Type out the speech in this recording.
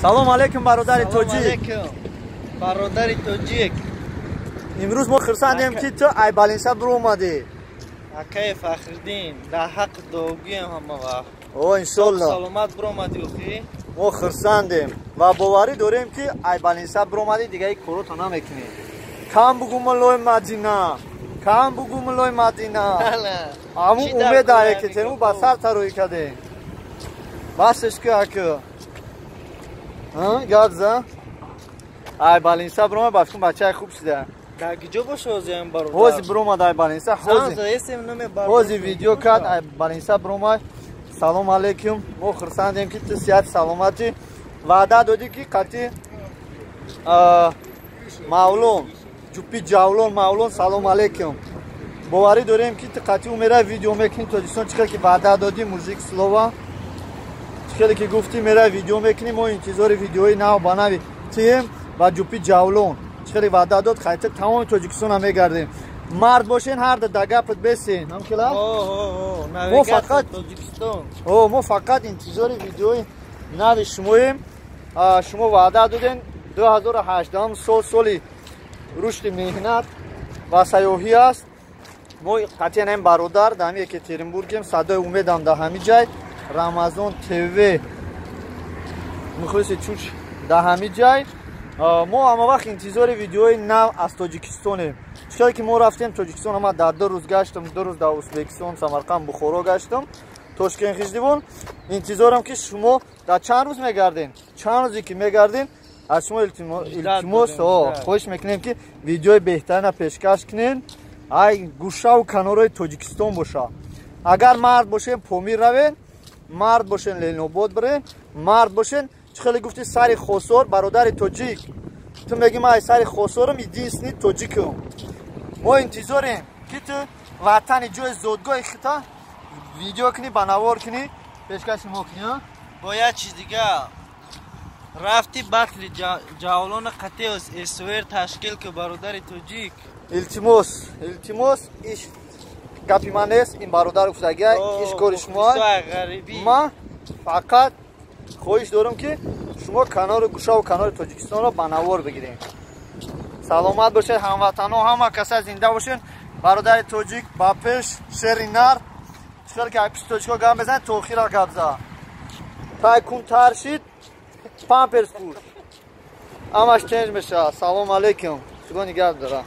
Салом алейкум, бародари тоҷик. Бародари тоҷик. Имрӯз мо хурсандем, ки ту ай больница биромадӣ. Акаи Фахриддин, дар ҳаққ дуогӯем ҳама вақт. О, иншолло. Саломат биромадӣ, охи. Мо хурсандем ва боварӣ дорем, ки ай больница биромадӣ, дига ин корото намекунӣ. Кам бугу муллои Мадина, кам бугу муллои Мадина. Ҳамун умед ае ки тему ба сар тароӣ кардем. Басеш ки, ака гап ай больница биромад, ба фикр бачаи хуб шуда. Дар киҷо боша ҳози ин бародар? Ҳози биромад ай больница, ҳози видео кард, ай больница биромад. Салом алейкум, мо хурсандем, ки ту сиҳати саломатӣ. Ваъда додӣ, ки қатъи Мавлон, ҷупи Ҷавлон Мавлон, салом алейкум. Боварӣ дорем, ки ту қатъи ӯ мерай, видео мекунӣ Тоҷикистон, чӣ хел ки ваъда додӣ, мужик слова, чӣ хеле ки гуфтӣ, мерай, видео мекунӣ. Мо интизори видеои нав ба нави тием ва ҷупи Ҷавлон чӣ хеле ваъда дод, хайта тамоми Тоҷикистона мегардем. Мард бошен, ҳар да гапат бесен, ҳамхела. Мо фақат О, мо фақат интизори видеои нави шумоем. Шумо ваъда доден, 2018 сол соли рушди меҳнат ва сайёҳӣ аст. Мо қатъиян ин бародар дар ҳами Екатеринбургем, Садои Умедам дар ҳами ҷай, Рамазон ТВ, мухлиси чуч дар ҳами ҷай. Мо ҳама вақт интизори видеои нав аз Тоҷикистонем. Чӣ ки мо рафтем Тоҷикистон, ама дар 2 рӯз гаштам, 2 рӯз дар Узбекистон, Самарқанд, Бухоро гаштам, Тошкент, Хиждивон. Интизорам, ки шумо дар чанд рӯз мегардем, чанд рӯзе ки мегардем, аз шумо илтимос, хоҳиш мекунем, ки видеои беҳтарина пешкаш кунем, ай гӯшаву канорои Тоҷикистон боша. Агар мард бошем, Помир равен, мард бошен, Ленобод бирен, мард бошен, чӣ хеле гуфти, сари Хосор. Бародари тоҷик, ту меги: «Ман ай сари Хосорам, единственный тоҷикам». Мо интизорем, ки ту ватани ҷои зодгоҳи хита видео кунӣ, ба навор кунӣ, пешкаши мо кунӣ. Бо як чиз дига, рафти батли ҷавлони қатъи СВР ташкил ки, бародари тоҷик. Илтимос, илтимос, иш гапи ман нест, ин бародар гуфтагия, иш кори шумо. Ман фақат хоҳиш дорам, ки шумо канори гӯшаву канори Тоҷикистонро ба навор бигирем. Саломат бошед, ҳамватанҳо, ҳама каса зинда бошед. Бародари тоҷик, ба пеш, шери нар. Чӣ ки пиши тоҷикҳо гап мезанед, то охира гап за. Тай кун тар шид, памперс пӯш, ҳамаш ченҷ мешавад. Салом алейкум, Худо нигаҳ дора.